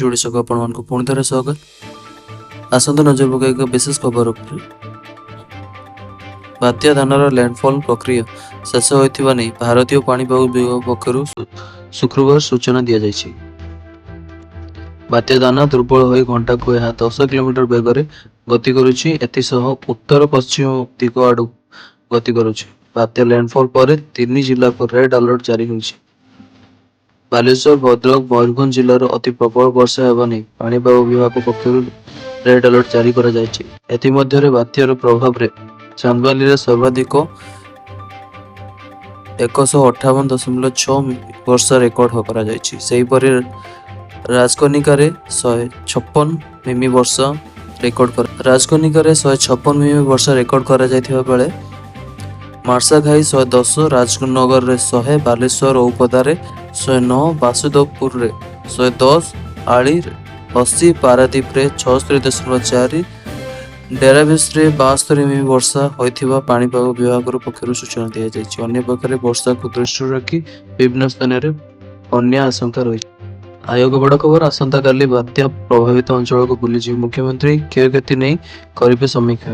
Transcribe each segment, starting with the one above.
ଓଡ଼ିଶାକୁ ଆପଣମାନଙ୍କୁ ପୁଣି ଥରେ ସ୍ୱାଗତ। ଆସନ୍ତୁ ନଜର ପକାଇବା ଏକ ବିଶେଷ ଖବର ଉପରେ। ବାତ୍ୟା ଦାନାର ଲ୍ୟାଣ୍ଡଫଲ୍ ପ୍ରକ୍ରିୟା ଶେଷ ହୋଇଥିବା ନେଇ ଭାରତୀୟ ପାଣିପାଗ ବିଭାଗ ପକ୍ଷରୁ ଶୁକ୍ରବାର ସୂଚନା ଦିଆଯାଇଛି। ବାତ୍ୟା ଦାନା ଦୁର୍ବଳ ହୋଇ ଘଣ୍ଟାକୁ ଏହା 10 କିଲୋମିଟର ବେଗରେ ଗତି କରୁଛି। ଏଥିସହ ଉତ୍ତର ପଶ୍ଚିମ ଦିଗ ଆଡ଼କୁ ଗତି କରୁଛି। ବାତ୍ୟା ଲ୍ୟାଣ୍ଡଫଲ୍ ପରେ 3 ଜିଲ୍ଲାକୁ ରେଡ୍ ଆଲର୍ଟ ଜାରି ହୋଇଛି। ବାଲେଶ୍ୱର, ଭଦ୍ରକ, ମୟୂରଭଞ୍ଜ ଜିଲ୍ଲାର ଅତି ପ୍ରବଳ ବର୍ଷା ହେବା ନେଇ ପାଣିପାଗ ବିଭାଗ ପକ୍ଷରୁ ରେଡ୍ ଆଲର୍ଟ ଜାରି କରାଯାଇଛି। ଏଥିମଧ୍ୟରେ ବାତ୍ୟାର ପ୍ରଭାବରେ ଚାନ୍ଦବାଲିରେ ସର୍ବାଧିକ 158.6 ମିମି ବର୍ଷା ରେକର୍ଡ କରାଯାଇଛି। ସେହିପରି ରାଜକନିକାରେ 156 ମିମି ବର୍ଷା ରେକର୍ଡ ରାଜକନିକାରେ 156 ମିମି ବର୍ଷା ରେକର୍ଡ କରାଯାଇଥିବା ବେଳେ ମାର୍ଶାଘାଇ 110, ରାଜନଗରରେ 100, ବାଲେଶ୍ୱର ଔପଦାରେ 109, ବାସୁଦେବପୁରରେ 110, ଆଳି 80, ପାରାଦୀପରେ 76.4, ଡେରାବିଶରେ 72 ମିମି ବର୍ଷା ହୋଇଥିବା ପାଣିପାଗ ବିଭାଗ ପକ୍ଷରୁ ସୂଚନା ଦିଆଯାଇଛି। ଅନ୍ୟପକ୍ଷରେ ବର୍ଷାକୁ ଦୃଷ୍ଟିରେ ରଖି ବିଭିନ୍ନ ସ୍ଥାନରେ ବନ୍ୟା ଆଶଙ୍କା ରହିଛି। ଆଉ ଏକ ବଡ଼ ଖବର, ଆସନ୍ତାକାଲି ବାତ୍ୟା ପ୍ରଭାବିତ ଅଞ୍ଚଳକୁ ବୁଲିଯିବେ ମୁଖ୍ୟମନ୍ତ୍ରୀ, କ୍ଷୟକ୍ଷତି ନେଇ କରିବେ ସମୀକ୍ଷା।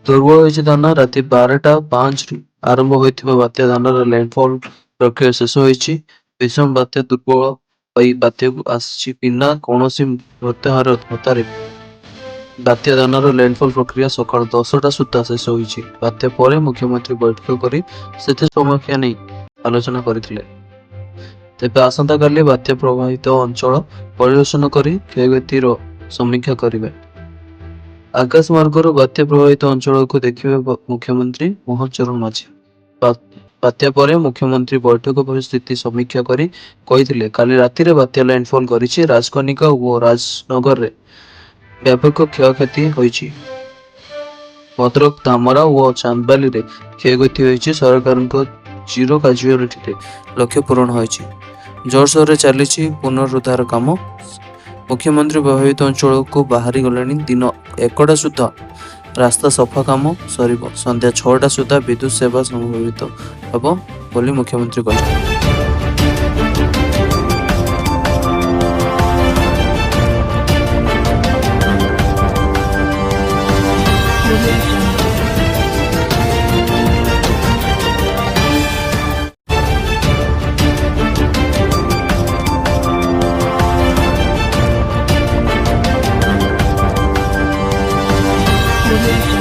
ଦୁର୍ବଳ ହୋଇଛି ଦାନା। ରାତି 12:05ରୁ ଆରମ୍ଭ ହୋଇଥିବା ବାତ୍ୟା ଦାନାର ଲ୍ୟାଣ୍ଡଫଲ୍ ପ୍ରକ୍ରିୟା ଶେଷ ହୋଇଛି। ଭୀଷଣ ବାତ୍ୟା ଦୁର୍ବଳ ହୋଇ ବାତ୍ୟାକୁ ଆସିଛି ବିନା କୌଣସି ମୃତାହତରେ। ବାତ୍ୟା ଦାନାର ଲ୍ୟାଣ୍ଡଫଲ୍ ପ୍ରକ୍ରିୟା ସକାଳ 10ଟା ସୁଦ୍ଧା ଶେଷ ହୋଇଛି। ବାତ୍ୟା ପରେ ମୁଖ୍ୟମନ୍ତ୍ରୀ ବୈଠକ କରି ସ୍ଥିତି ସମୀକ୍ଷା ନେଇ ଆଲୋଚନା କରିଥିଲେ। ତେବେ ଆସନ୍ତାକାଲି ବାତ୍ୟା ପ୍ରଭାବିତ ଅଞ୍ଚଳ ପରିଦର୍ଶନ କରି କ୍ଷୟକ୍ଷତିର ସମୀକ୍ଷା କରିବେ। ଆକାଶ ମାର୍ଗରୁ ବାତ୍ୟା ପ୍ରଭାବିତ ଅଞ୍ଚଳକୁ ଦେଖିବେ ମୁଖ୍ୟମନ୍ତ୍ରୀ ମୋହନ ଚରଣ ମାଝୀ। ବାତ୍ୟା ପରେ ମୁଖ୍ୟମନ୍ତ୍ରୀ ବୈଠକ ପରେ ସ୍ଥିତି ସମୀକ୍ଷା କରି କହିଥିଲେ, କାଲି ରାତିରେ ବାତ୍ୟା ଲ୍ୟାଣ୍ଡଫଲ୍ କରିଛି। ରାଜକନିକା ଓ ରାଜନଗରରେ ବ୍ୟାପକ କ୍ଷୟକ୍ଷତି ହୋଇଛି। ଭଦ୍ରକ, ଧାମରା ଓ ଚାନ୍ଦବାଲିରେ କ୍ଷୟକ୍ଷତି ହୋଇଛି। ସରକାରଙ୍କ ଜିରୋ କାଜୁଆଲିଟିରେ ଲକ୍ଷ୍ୟ ପୂରଣ ହୋଇଛି। ଜୋରସୋରରେ ଚାଲିଛି ପୁନରୁଦ୍ଧାର କାମ। ମୁଖ୍ୟମନ୍ତ୍ରୀ ପ୍ରଭାବିତ ଅଞ୍ଚଳକୁ ବାହାରି ଗଲେଣି। ଦିନ 1ଟା ସୁଦ୍ଧା ରାସ୍ତା ସଫା କାମ ସରିବ। ସନ୍ଧ୍ୟା 6ଟା ସୁଦ୍ଧା ବିଦ୍ୟୁତ ସେବା ସମ୍ଭବିତ ହେବ ବୋଲି ମୁଖ୍ୟମନ୍ତ୍ରୀ କହିଛନ୍ତି। Audio Jungle. Audio Jungle.